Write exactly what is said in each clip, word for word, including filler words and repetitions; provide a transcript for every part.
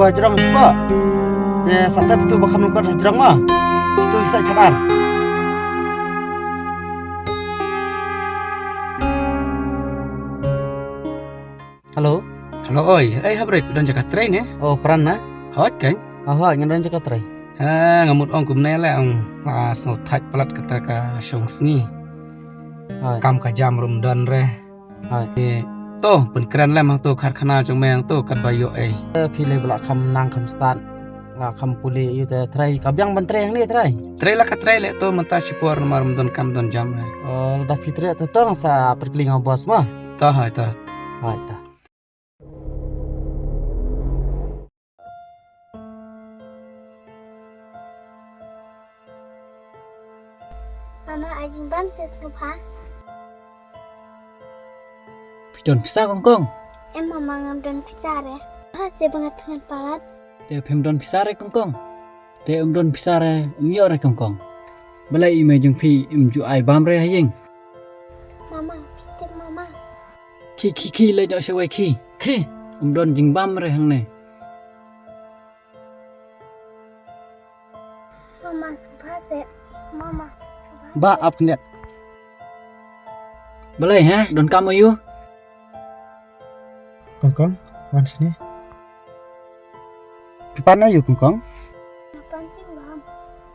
Ba jrong spa. Te sa tep tu ba kham lungkot jrong ma. Tu sa khatar. Hello. Hello, oi. Ei, hapdeng don jaka trei ne? Oh, pran na? Hot kan? Aha, ngan don jaka trei. Ha, nga mut ong kumne le ong. Ah, sngewthait palat kata ka shong sngi. Hai. Kam ka jam rum don re. Hai. Eh, to, pynkren lem hangto karkhana jong me hangto katba ïoh ei. Eh, phi le ba la kham nang kham stad. La kham pule ïa te trei ka biang ban trei hangne trei. Trei la ka trei le to mynta shipor namar ym don kam don jam re. Oh, da phi trei to tong sa pyrkling ha boss ma. To hai to. Hai to. Mama, ai jingbam seh sngewbha. Phi don pisa kong kong? Em mama, ngam don pisa re. Bha seh ba nga thngan palat. Te phim don pisa re kong kong? Te ym don pisa re, ym ïoh re kong kong. Balei i mei jong phi im ju ai bam re ha ïing? Mama, phi tip mama. Khi khi khi leit noh shawei khi. Khi. Ym don jingbam re hangne. Mama, sngewbha seh. Mama, sngewbha. Ba ap khyndiat. Balei ha? Don kam aïu? Kong kong, wan shane. Phi pan aïu kong kong? Nga pan jingbam.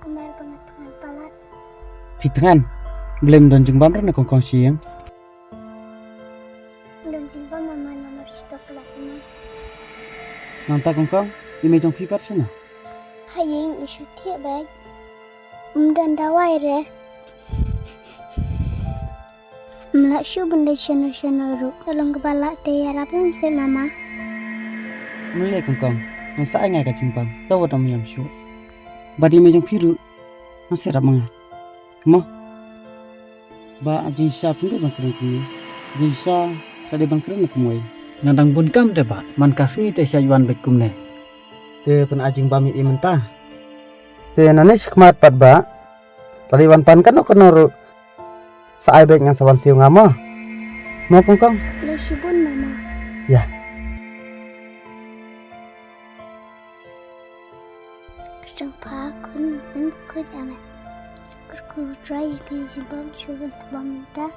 Namar ba nga thngan palat. Phi thngan? Balei ym don jingbam re na kong kong sha ïing? Don jingbam mama namar shu tok palat ïa nga. Nangta kong kong, i mei jong phi pat shano? Ha ïing u shu thiah beit. Ym don dawai re. Ym lah shuh ban leit shano shano ruh. Ka long kaba lah te ïarap lem seh mama. Ym lei kong kong. Ngan sa ai nga ka jingbam. To wat ym ïam shuh. Bad i mei jong phi ruh. Ngan sa ïarap ma nga. Mo. Ba jingshisha pynduh ban kren kumne. Jingshisha ka dei ban kren kumwei. Nga dang bun kam te ba man ka sngi te sha wan beit kumne. Te pyn-ai jingbam ïa i mynta. Te nane shakhmat pat ba lada i wan pan kano kano ruh sa ai beit ngan sa wan siew nga mo. Mo kong kong. Lei shibun mama. Ïa. Kyrteng pha khun sim kut amen. Kyrkhu trai ïa ka jingbam shu ban sbam mynta.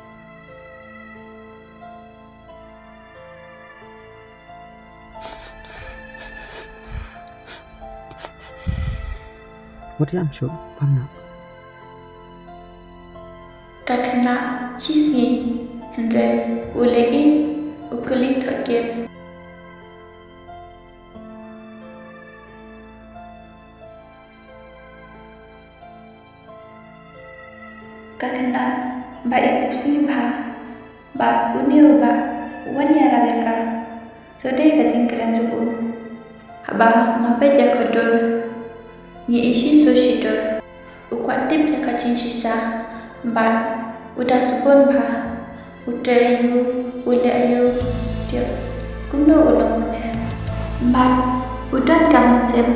Wat ïam shuh, pam noh. Ka khynnah shisngi hynrei u leh ïeit u kylli tohkit. Ka khynnah ba ïeit tipsngi bha bad une u bah u wan ïarap ïa ka. Sa dei ka jingkren jong u. Haba nga peit ïa ka dur ngi ïeit shi dur. U kwah tip ïa ka jingshisha bad u da sbun bha. U trei aïu, u leh aïu, tip kumno u long une. Bad u don ka mynsiem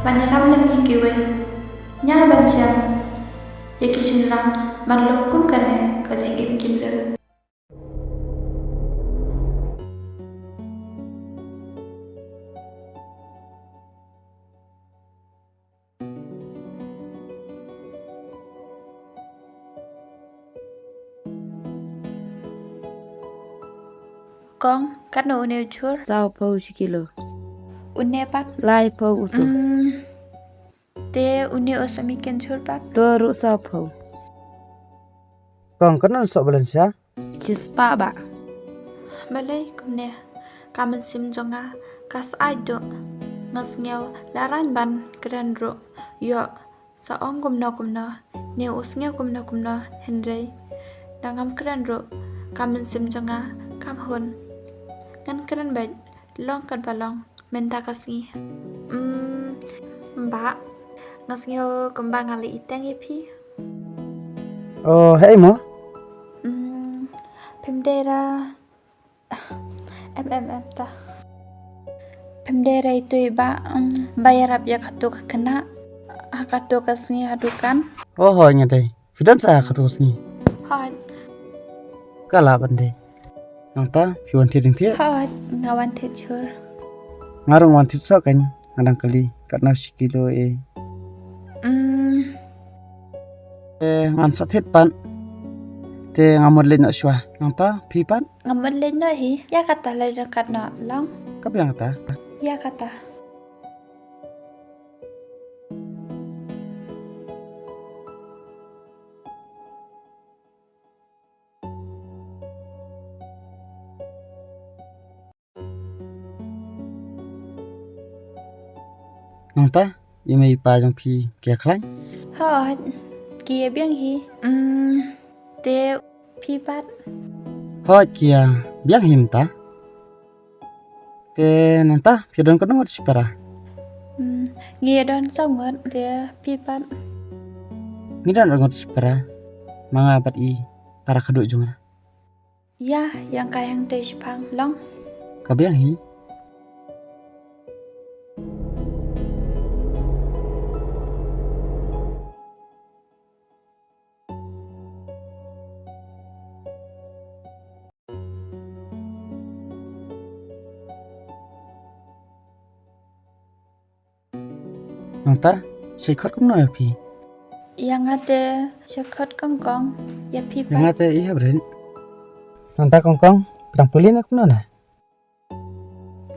ban ïarap lem ïa kiwei. Ñiar ban jem ïa ki shynrang ban long kum kane ka jingim ki briew. Kong, katno une u jhur? Saw phew shi kilo. Une pat? Lai phew uto. Hmm. Te une u sohmynken jhur pat? To ruh saw phew. Kong, katno soh balance sha? Shispah bah. Balei kumne, ka mynsiem jong nga ka syaid duh. Nga sngew la rang ban kren ruh. Ïoh, sa ong kumno kumno, ne u sngew kumno kumno, hynrei da ngam kren ruh ka mynsiem jong nga kam hun. Ngan kren beit, long katba long mynta ka sngi. Hmm, bah, nga sngew kumba nga leh iteng ïa phi. Oh, hei mo? Hmm, phim dei ra. Em, em, em, ta. Phim dei ra ithuh ba, em, ba ïarap ïa kato ka khynnah ha kato ka sngi ha dukan. Oh, hooid, nga dei. Phi don sa ha kato ka sngi? Hooid. Ka lah ban dei. Nangta phi wan thied jingthied? Hooid, nga wan thied jhur. Nga ruh nga wan thied soh kan. Nga dang kylli katno shi kilo eh. Hmm. Eh, ngan sa thied pat. Te nga mut leit noh shuwa. Nangta phi pat? Nga mut leit noh hi. Ïa kata leit ryngkat noh long. Ka biang kata. Ïa kata. Nangta, i mei i pa jong phi ki ïa khlaiñ? Hooid, ki ïa biang hi. Hmm, te phi pat? Hooid, ki ïa biang hi mynta. Te nangta, phi don katno ngut shipara? Hmm, ngi ïa don saw ngut, te phi pat? Ngi don ar ngut shipara. Ma nga bad i para khadduh jong nga. Ïa, ïa nga ka hangtei shiphang long. Ka biang hi. Nangta, sa khot kumno ïa phi? Ïa nga te sa khot Kongkong, ïa phi pat? Ïa nga te i Haprit. Nangta Kongkong, phi dang pule ne kumno na?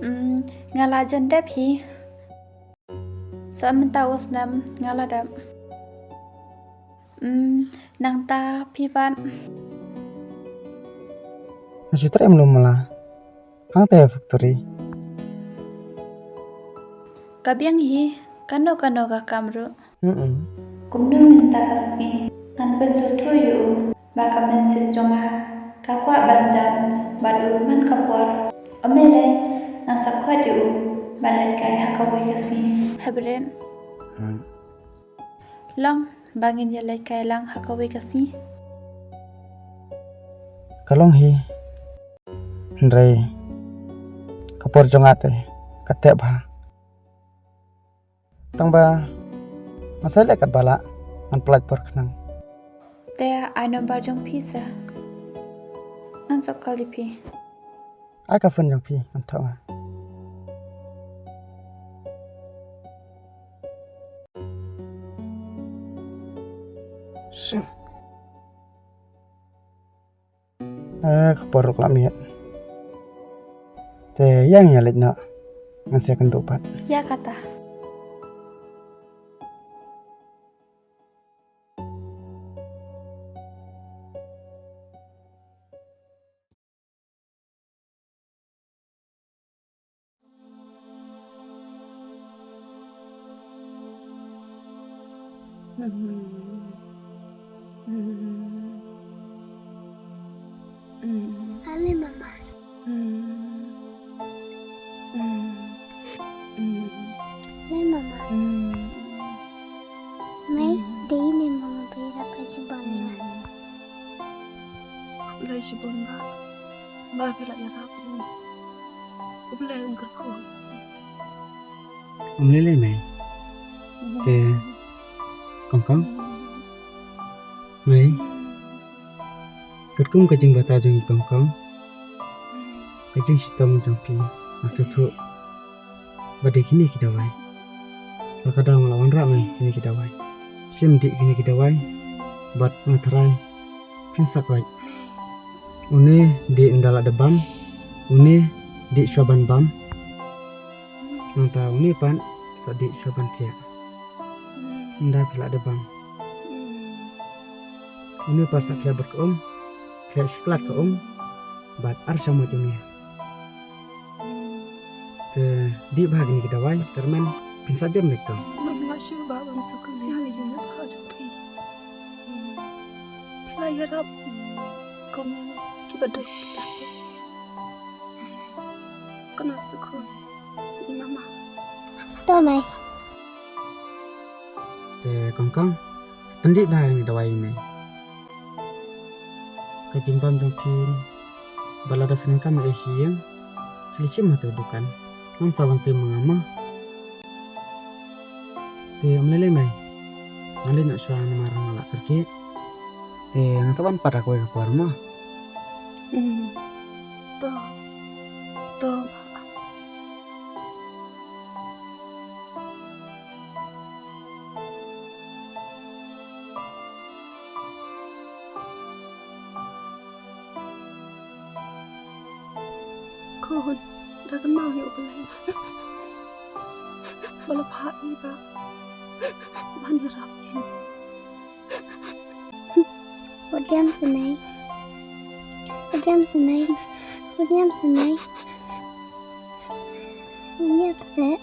Hmm, nga la jan dep hi. Sa mynta u snem nga la dep. Hmm, nangta phi pat? Nga shu trei em lum mala. Hangta ha factory. Ka biang hi, kano kano ka kam ruh. Mm-mm. Kumno mynta ka sngi ngan pynsngewthuh ïa u ba ka mynsiem jong nga ka kwah ban jan bad u man ka por. Ym lei lei, ngan sa khot ïa u ban leit kai ha kawei ka sngi. Haprit. Hmm. Long ba ngin ïa leit kai lang ha kawei ka sngi. Ka long hi. Hynrei ka por jong nga te ka teh bha. Tang ba nga sa leh katba lah, ngan pyllait por khnang. Te ai number jong phi sa, ngan sa call ïa phi. Ai ka phone jong phi, ngan thoh nga. Shuh. Eh, ka por ruh ka la miet. Te ïa ngi ïa leit noh. Ngan sa ïakynduh pat. Ïa kata. Ale mama. Ale mama. Mei, dei ne mama berak ka jubal ina. Lai jubal ba. Ba phi la ïarap ïa ngi. U Blei un kyrkhu. Ym lei lei mei. Te Kongkong. Mei. Katkum ka jingbata jong ngi Kongkong, ka jingshitom jong phi nga sngewthuh. Ba dei kine ki dawai. Ba ka daw nga la wanrah mei kine ki dawai. Shim dih kine ki dawai. Bad nga tharai phin sa koit. Une dih ynda la dep bam. Une dih shuwa ban bam. Nangta une pat sa dih shuwa ban thiah. Ynda phi la dep bam. Une pat sa khleh bad ka um. Khleh shiklat ka um. Bad ar shamoit um ïa. Te dih bha kine ki dawai, tyrmen phin sa jem beit to. Mama shu ba ban sukul ïa ki jingeh bha jong phi. Phi la ïarap kum kiba duk. Kano sukul i mama. To mei. Te Kongkong. Pyndih bha ïa ngi dawai ïa me. Ka jingbam jong phi ba lada phi donkam ïa ei ei ïing, sa leit shim ha tu dukan. Ngan sa wan shim ma nga mo. Te ym lei lei mei. Ngan leit noh shuwa namar nga la kyrkieh. Te ngan sa wan pat ha kawei ka por mo. Hmm. To. To. Khun, da kynmaw ïa U Blei ba la phah ïa i Bah ban ïarap ïa ngi. Wat ïam sngewsih. Wat ïam sngewsih. Wat ïam sngewsih. Wat ïam sngewsih.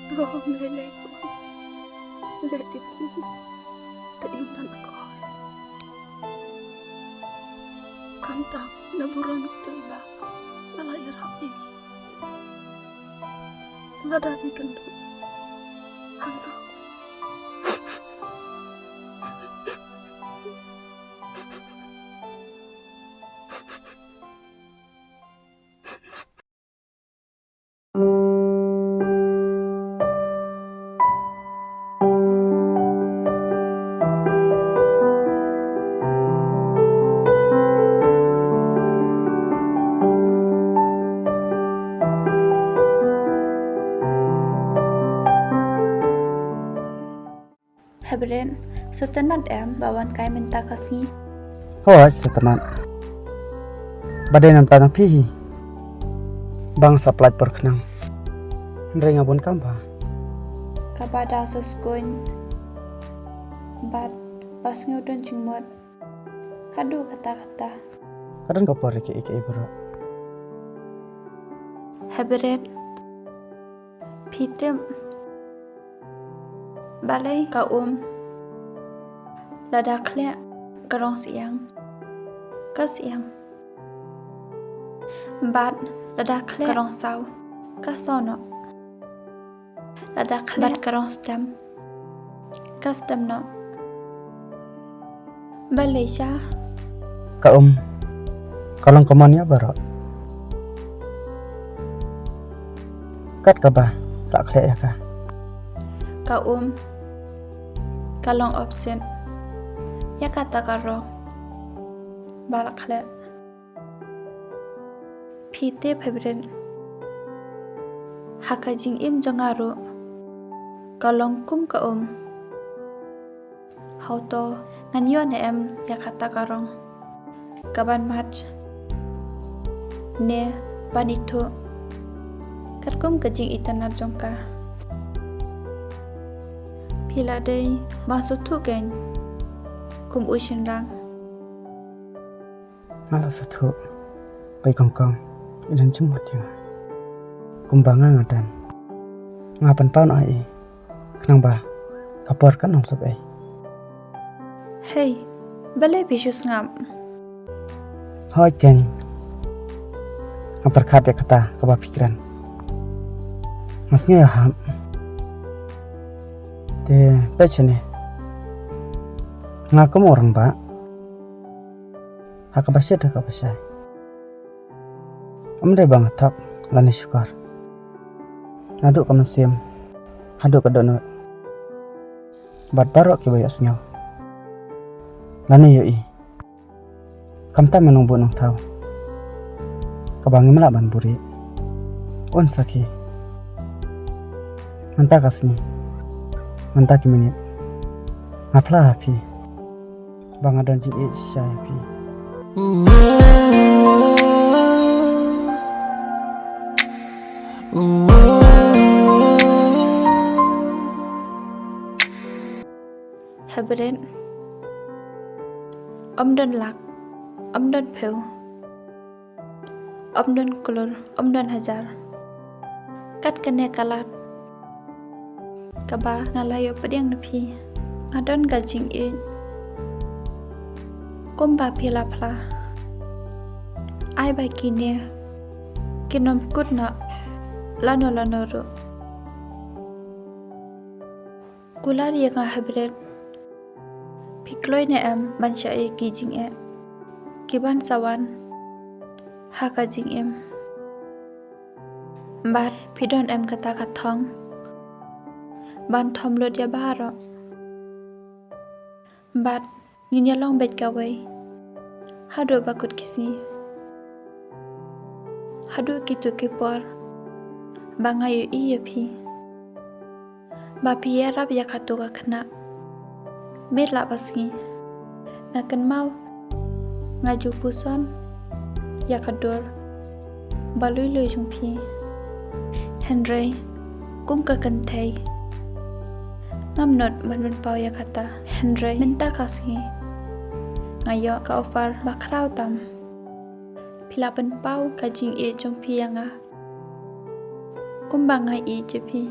To, ym lei lei khun. Leh tipsngi da im don akor. Khamtam na burom ito i Bah ba la ïarap ïa ngi. Lada ngi kynduh, hangno? Hybrid, sngewtynnat em ba wan kai mynta ka sngi? Hooid, sngewtynnat. Ba dei namar tang phi hi ba nga sa pynlait por khnang. Hynrei nga bun kam ba, kaba da sngewskuin bad ba sngew don jingmut haduh katta katta. Ka don ka por ïa kiei kiei baroh. Hybrid, phi tip balei ka um lada khleh ka rong syiang, ka syiang. Bad lada khleh ka rong saw, ka saw noh. Lada khleh bad ka rong stem, ka stem noh. Balei sha? Ka um ka long ka mon ïa baroh. Kat kaba la khleh ïa ka. Ka um ka long opposite ïa kata ka rong ba la khleh. Phi tip Hybrid, ha ka jingim jong nga ruh ka long kum ka um. Hato ngan ïoh ne em ïa kata ka rong kaban mad ne ban ithuh katkum ka jingitynnat jong ka? Phi la dei ban sngewthuh kein kum u shynrang. Nga la sngewthuh ba i Kongkong i don jingmut ïa nga. Kumba nga nga don, nga pynpaw noh ïa i khnang ba ka por kan ym sop ei. Hei, balei phi shu sngap? Hooid keiñ, nga pyrkhat ïa kata kaba phi kren. Nga sngew ïahap. Te peit shane, nga kum u rangbah ha kaba shit ha kaba shai. Ym dei ba nga thok lane shukor, naduh ka mynsiem haduh ka dohnud bad baroh kiba ïohsngew lane ïohi. Khamtam ïa u nongbuh nongthaw kaba ngim lah ban buhrieh, un sakhi. Mynta ka sngi, mynta ki minit, nga phla ha phi ba nga don jingïeit shisha ïa phi. Hybrid, ym don lak, ym don phew, ym don klur, ym don hajar. Kat kane ka lad kaba nga la ïoh pdiang na phi, nga don ka jingïeit kumba phi la phla. Ai ba kine kin ym kut noh lano lano ruh. Kular ïa nga Hybrid, phi kloi ne em ban shah ïa ki jingeh kiban sa wan ha ka jingim? Bad phi don em kata ka thong ban thom lut ïa baroh? Bad ngin ïa long beit kawei haduh ba kut ki sngi, haduh kito ki por ba nga ïohi ïa phi ba phi ïarap ïa kato ka khynnah. Beit la ba sngi nga kynmaw, nga ju puson ïa ka dur ba lui lui jong phi. Hynrei kum ka kynthei, ngam nud ban pynpaw ïa kata. Hynrei mynta ka sngi nga ïoh ka offer ba khraw tam. Phi lah pynpaw ka jingïeit jong phi ïa nga kumba nga ïeit ïa phi.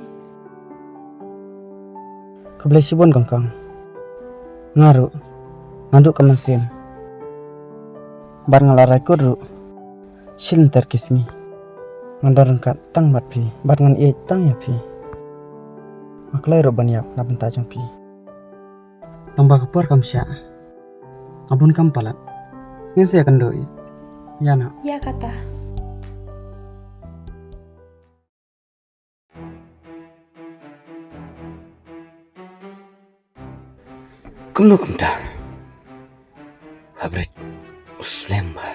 Khublei shibun kong kong. Nga ruh ngan duh ka mynsiem bad nga la rai kut ruh. Shilynter ki sngi ngan don ryngkat tang bad phi bad ngan ïeit tang ïa phi. Nga kloi ruh ban ïap na bynta jong phi. Tang ba ka por kam shah, nga bun kam palat. Ngin sa ïakynduh ïa na. Ïa kata. Kumno kumta? Hapdeng u slem bha.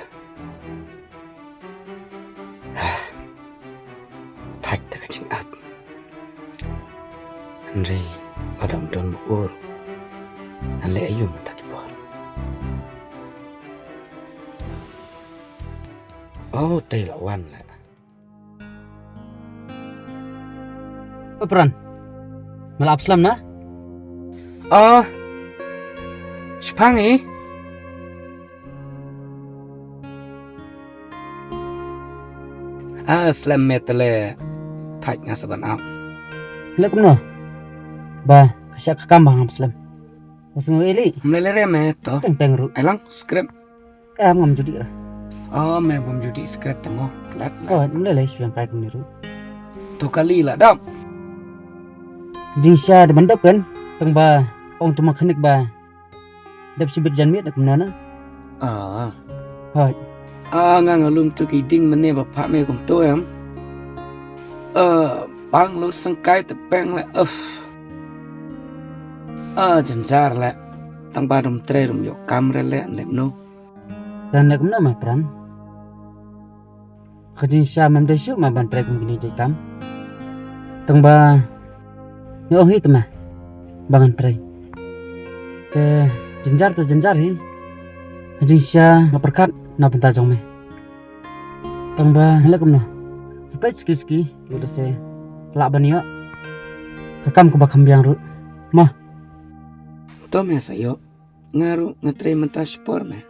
Ah, thait da ka jingap. Hynrei lada ym don ma u ruh, ngan leh aïu mynta ki por? Oh, te la wan la. O Pran, me la ap slem na? Oh, shipang i. Ah, slem me te le, thait nga sa ban ap. Le kumno? Ba ka shah ka kam ba ngam slem. Usngu eli. Me le re me to. Teng teng ruh. Ai lang script. Em, ngam ju dih ra. Oh, me bym ju dih script te mo. Lat, lat. Oh, ym lei lei shu ïa kai kumne ruh. To kali la dam. Jingshisha da ban dep kan, tang ba ong tu ma khynik ba dep shibit janmiet da kumno na. Ah. Hoi. Ah, nga nga lum tu ki ding mane ba phah me kumto em. Ah, pang lu sengkai te peng le. Uff. Ah, jynjar le. Tang ba dum trei dum ïoh kam re le, lem no. Te leh kumno ma Pran? Ka jingshisha mem dei shuh ma ban trei kum kine jait kam. Tang ba ngi ong hi te ma ba ngan trei. Te jynjar te jynjar hi. Ka jingshisha nga pyrkhat na bynta jong me. Tang ba leh kumno? Sa peit suki suki, ngi da se lah ban ïoh ka kam kaba kham biang ruh. Ma. To me sa ïoh. Nga ruh nga trei mynta shipor me.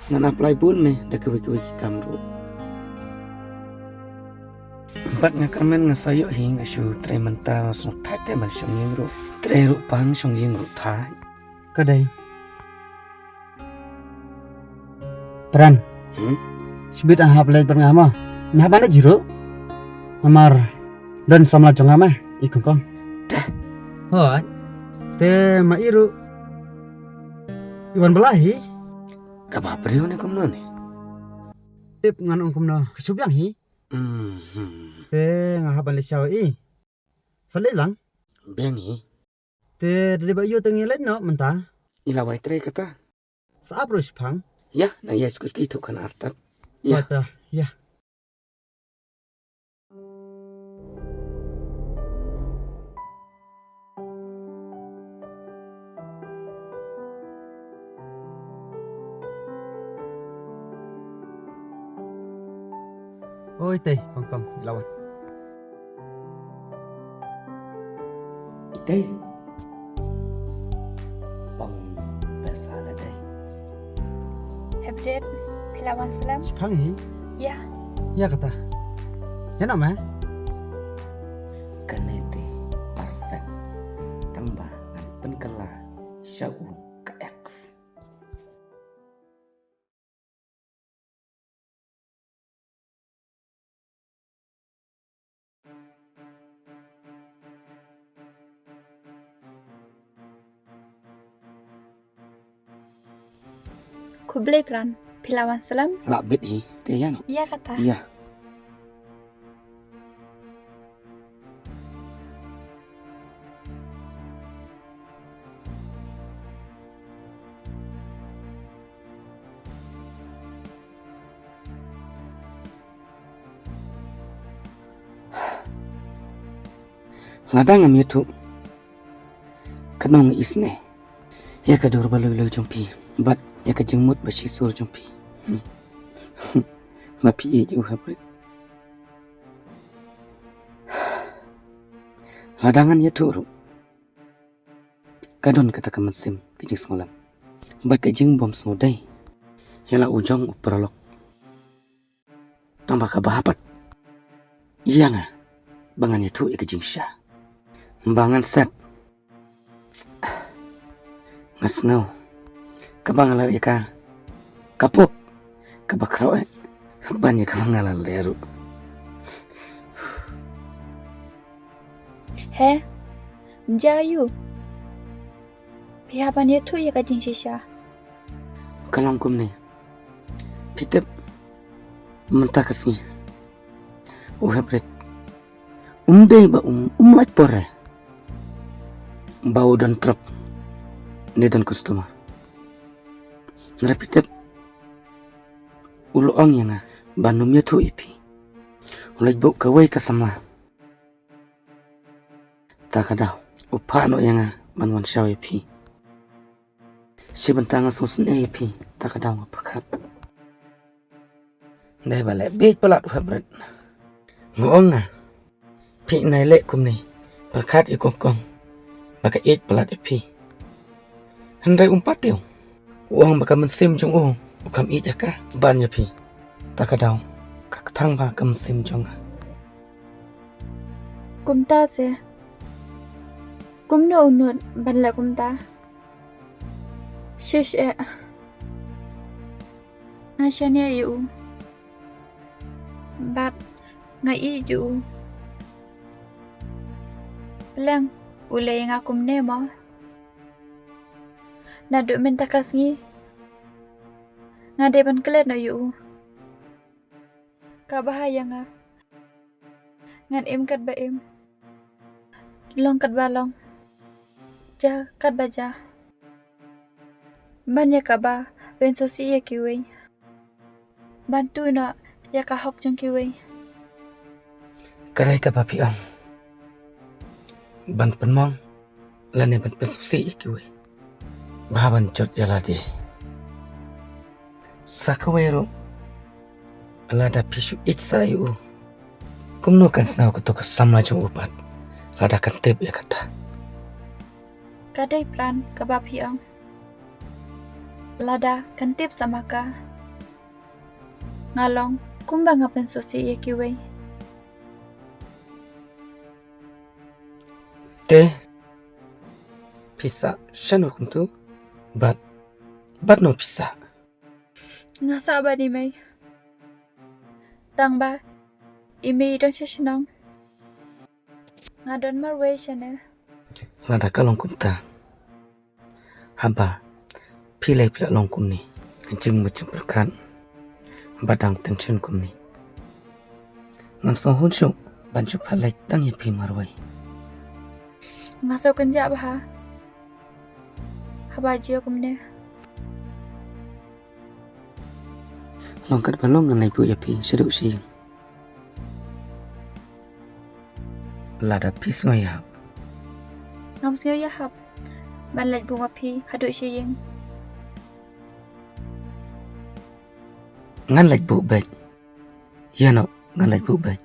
Ngan apply bun me da kiwei kiwei ki kam ruh. Bad nga kyrmen nga sa ïoh hi, nga shu trei mynta nga shu thait te ban shong ïing ruh. Trei ruh pang, shong ïing ruh thait. Ka dei. Pran. Hmm? Shibit ang hap leit bad nga ma. Me hap ban leit hi ruh. Namar don samla jong nga ma, i kong kong. Dah. Hoi. Te ma i ruh i wan bylla hi. Kaba briew ne kumno ne? Tip ngan ong kumno, ka shu biang hi. Mhm. Te nga hap ban leit shaw i. Sa leit lang. Biang hi. Te dei ba ïoh te ngi leit noh mynta. I la wai trei kata. Sa ap ruh shipang. Ïa, nang ïa skuski thuk khan artat. Ïa. Kata, ïa. Oi te, kong kong, i la wan. Itei. Pang best pha la dei. Hepdet, phi la wan slem? Shipang hi? Ïa. Ïa kata. Ïa na ma? Kane te perfect. Tang ba ngan pynkylla sha u ka ex. Khublei Pran, phi la wan slem? La bit hi, te ïa no. Ïa kata. Ïa. Lada ngam ïathuh, ka nong isnei ïa ka dur ba lui lui jong phi bad ïa ka jingmut ba shisur jong phi. Ma phi ïeit ïa u Hybrid. Lada ngan ïathuh ruh, ka don kata ka mynsiem ka jingsngewlem bad ka jingbym sngewdei ïa la u jong u paralok. Tang ba ka bha pat ïa nga ba ngan ïathuh ïa ka jingshisha. Ba ngan set. Nga sngew kaba nga la leh ïa ka, ka pop kaba khraw eh ban ïa kaba nga la leh ruh. He, ja ïu. Phi hap ban ïathuh ïa ka jingshisha. Ka long kumne. Phi tip, mynta ka sngi u Hybrid um dei ba um, um lait por re ba u don trop ne don customer. Nara phi tip, u la ong ïa nga ban ym ïathuh ïa phi. U leit buh kawei ka samla. Ta ka daw u phah noh ïa nga ban wan shaw ïa phi. Shi bynta nga sngewsynei ïa phi, ta ka daw nga pyrkhat. Dei ba leh bieit palat u Hybrid. Nga ong nga, phi nai leh kumne, pyrkhat ïa Kongkong ba ka ïeit palat ïa phi. Hynrei um pat ïoh. U ong ba ka mynsiem jong u, u kham ïeit ïa ka ban ïa phi. Ta ka daw ka kthang ba ka mynsiem jong nga. Kumta se, kumno u nud ban leh kumta? Shish eh. Nga shaniah ïa u bad nga ïeit ïa u. Pleng u leh ïa nga kumne mo. Naduh mynta ka sngi nga dei ban klet noh ïa u. Ka bha ïa nga ngan im katba im, long katba long, ja katba ja. Ban ïa kaba pynsngewsih ïa kiwei, ban tu noh ïa ka hok jong kiwei. Ka dei kaba phi ong, ban pynmong lane ban pynsngewsih ïa kiwei, bha ban jot ïa lade. Sa kawei ruh, lada phi shu ïeit sa ïa u, kumno kan sngewsih kato ka samla jong u pat lada kan tip ïa kata? Ka dei Pran kaba phi ong, lada kan tip sa ma ka, nga long kumba nga pynsngewsih ïa kiwei. Te phi sah shano kumtu? Bad, bad no phi sah? Nga sah bad i mei. Tang ba i mei i don sha shnong, nga don marwei shane. Lada ka long kumta, haba phi leh phi la long kumne, jingmut jingpyrkhat ba dang tension kumne, ngam sngewhun shuh ban shu phah leit tang ïa phi marwei. Nga sngewkynjah bha haba jia kumne. Long katba long ngan leit buh ïa phi shaduh sha ïing. Lada phi sngew ïahap. Ngam sngew ïahap ban leit buh ma phi haduh sha ïing. Ngan leit buh beit. Ïa noh, ngan leit buh beit.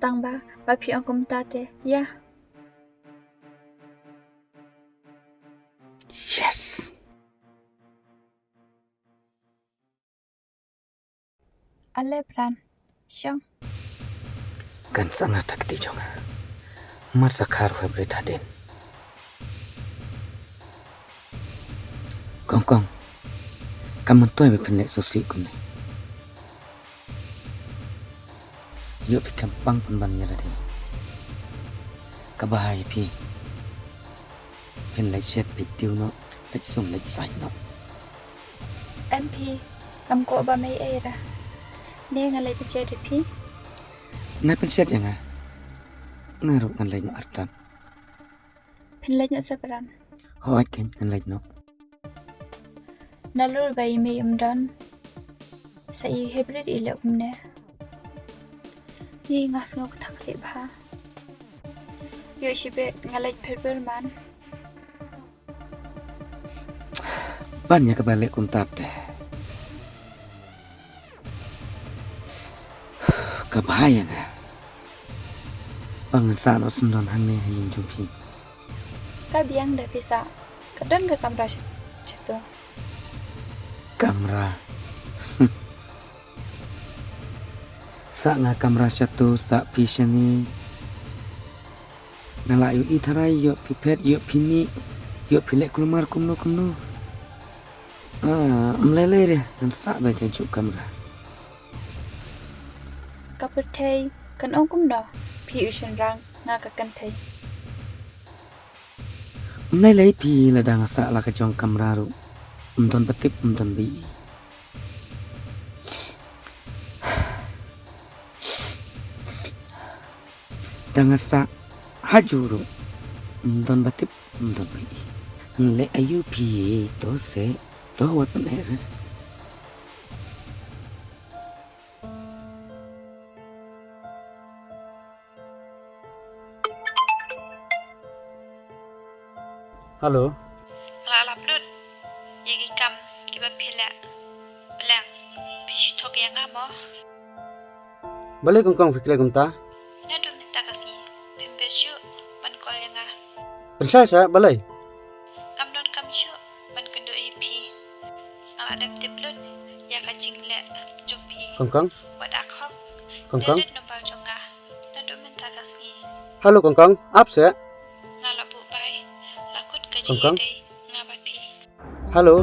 Tang ba, ba phi ong kumta te ïa. Yes. Ale Pran, shong. Kan sangha ta kti jong nga. Mar sa khar u Hybrid hadien. Kong kong, kam myntoi ba phin leh sngewsih kumne. Ïoh phi khlem pang pynban ïa lade. Kaba ha ïa phi, phin leit shet leit tiew noh, leit sum leit saiñ noh. Em phi, ngam kwah ba mei ei ra. Ne ngan leit pynshet ïa phi? Nai pynshet ïa nga. Nga ruh ngan leit noh artat. Phin leit noh se Pran? Hooid keiñ, ngan leit noh. Nalor ba i mei im don, sa i Hybrid i leh kumne. Ïa nga sngew kthah khlieh bha. Ïoh shibit nga leit pyrpyr man. Ban ïa kaba leh kumta te. Ka bha ïa nga ba ngan sah noh syndon hangne ha ïing jong phi. Ka biang da phi sah. Ka don ka kamra sha, shato. Kamra. Sah nga kamra shato, sah phi shane. Nga lah ïohi tharai ïoh phi phet, ïoh phi mih, ïoh phi leh kulmar kumno kumno. Ah, ym lei lei re, ngan sah beit ha juh kamra. Ka pyrthei kan ong kumno, phi u shynrang, nga ka kynthei. Ym lei lei phi, lada nga sah la ka jong kamra ruh ym don ba tip, ym don ba ïohi. Da nga sah ha juh ruh ym don ba tip, ym don ba ïohi. Ngan leh aïu phi, to seh, to wat pyneh re. Hello. Nga la lap lut ïa ki kam kiba phi leh. Pleng, phi shu thok ïa nga mo. Balei Kongkong phi klet kumta? Naduh mynta ka sngi phim bit shuh ban call ïa nga. Pynshai sa balei? Ngam donkam shuh ban kynduh ïa phi. Nga la dep tip lut ïa ka jingleh jong phi. Kongkong. Wat da khok. Kongkong. Delete number jong nga naduh mynta ka sngi. Hello Kongkong, ap seh. Nga la buh bai. La kut ka jingïadei nga bad phi. Hello.